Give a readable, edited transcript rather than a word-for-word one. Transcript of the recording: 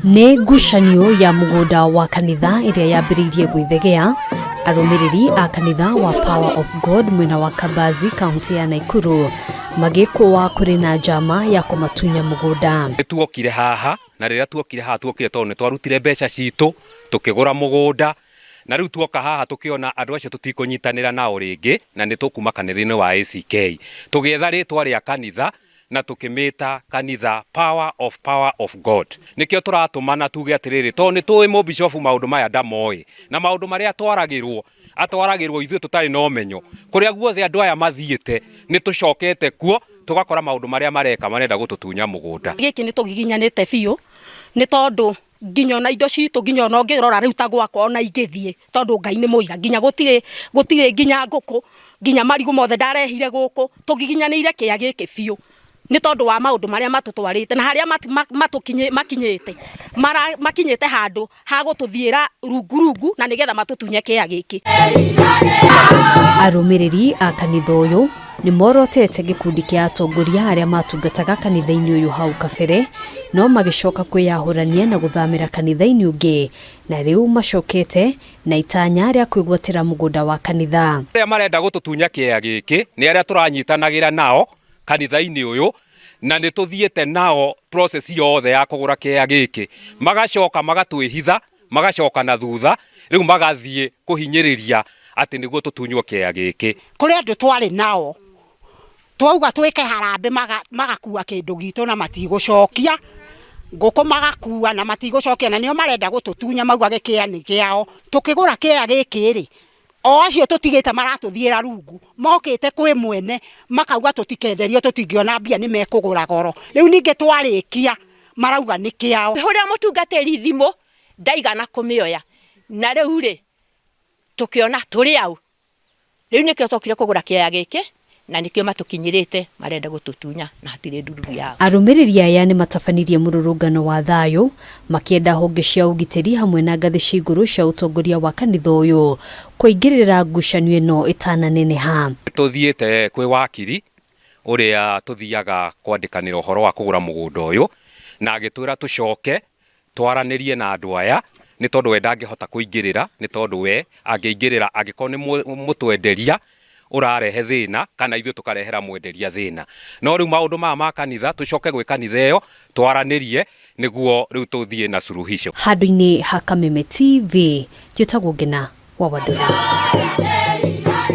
Nĩ ngucanio ya mũgũnda wa kanitha ĩrĩa yambĩrĩirie gwĩthegea arũmĩrĩri a kanitha wa Power of God mwena wa Kabazi kaunti ya Naikuru magĩkũa kũrĩ na njama ya kũmatunya mũgũnda. Nĩ tuokire haha na rĩrĩa tuokire haha tuokire tondũ nĩ twarutire mbeca citũ tũkĩgũra mũgũnda na rĩu tuoka haha tũkĩona andũ acio tũtikũnyitanĩra nao rĩngĩ na nĩ tũkuma kanitha-inĩ wa ACK. Tũgĩetha rĩtwa rĩa kanitha na tũkĩmĩta kanitha Power of Power of God. Nĩkĩo tũratũmana tuge atĩrĩrĩ, tondũ nĩ tũĩ mũbicobu maũndũ maya ndamoĩ, na maũndũ marĩa atwaragĩrwo, atwaragĩrwo ithuĩ tũtarĩ na ũmenyo. Kũrĩa guothe andũ aya mathiĩte, nĩ tũcokete kuo, tũgakora maũndũ marĩa mareka marenda gũtũtunya mũgũnda. Gĩkĩ nĩ tũgiginyanĩte biũ, nĩ tondũ nginya ona indo citũ nginya ona ũngĩrora rĩu ta gwakwa ona ingĩthiĩ tondũ Ngai nĩ mũira nginya gũtirĩ gũtirĩ nginya ngũkũ nginya marigũ mothe ndarehire gũkũ tũgiginyanĩire kĩa gĩkĩ biũ nĩ tondũ wa maũndũ marĩa matũtwarĩte na harĩa makinyĩte makinyĩte handũ ha gũtũthiĩra rungu rungu na nĩgetha matũtunye kĩa gĩkĩ. Arũmĩrĩri a kanitha ũyũ nĩ morotete gĩkundi kĩa atongoria arĩa matungataga kanitha-inĩ ũyũ hau kabere no magĩcoka kwĩyahũrania na gũthamĩra kanitha-inĩ ũngĩ na rĩu macokete na itanya rĩa kwĩgwatĩra mũgũnda wa kanitha. Arĩa marenda gũtũtunya kĩea gĩkĩ nĩ arĩa tũranyitanagĩra nao kanitha-inĩ ũyũ na nĩ tũthiĩte nao process yothe ya kũgũra kĩea gĩkĩ, magacoka magatwĩhitha magacoka na thutha rĩu magathiĩ kũhinyĩrĩria atĩ nĩguo tũtunywo kĩea gĩkĩ. Kũrĩ andũ twarĩ nao twauga twĩke harambĩ magakua kĩndũ gitũ na matigũcokia, ngũkũ magakua na matigũcokia na nĩo marenda gũtũtunya maugage kĩea nĩ kĩao. Tũkĩgũra kĩea gĩkĩ rĩ, o acio tũtigĩte maratũthiĩra rungu, mokĩte kwĩ mwene makauga tũtikenderio tũtingĩona mbia nĩ mekũgũra goro. Rĩu ningĩ twarĩkia marauga nĩ kĩao. Hũrĩra mũtungatĩri thimũ ndaigana kũmĩoya na rĩu rĩ tũkĩona tũrĩ au. Rĩu nĩkĩo twokire kũgũra kĩaya gĩkĩ na nĩkĩo matũkinyĩrĩte marenda gũtũtunya na hatirĩ ndururu yao. Arũmĩrĩri aya nĩ matabanirie mũrũrũngano wa thayũ makĩenda honge cia ũgitĩri hamwe na ngathĩ cia igũrũ cia ũtongoria wa kanitha ũyũ kũingĩrĩra ngucanio ĩno ĩtananeneha. Tũthiĩte kwĩ wakiri ũrĩa tũthiaga kwandĩkanĩra ũhoro wa kũgũra mũgũnda ũyũ na agĩtwĩra tũcoke twaranĩrie na andũ aya nĩ tondũ we ndangĩhota kũingĩrĩra nĩ tondũ we angĩingĩrĩra angĩkorwo nĩ mũtwenderia ũrarehe thĩna kana ithuĩ tũkarehera mwenderia thĩna. No rĩu maũndũ maya ma kanitha tũcoke gwĩ kanitha ĩyo twaranĩrie nĩguo rĩu tũthiĩ na suluhisho. Handũ-inĩ ha Kameme TV, njĩtagwo Ngena wa Wandũrũ.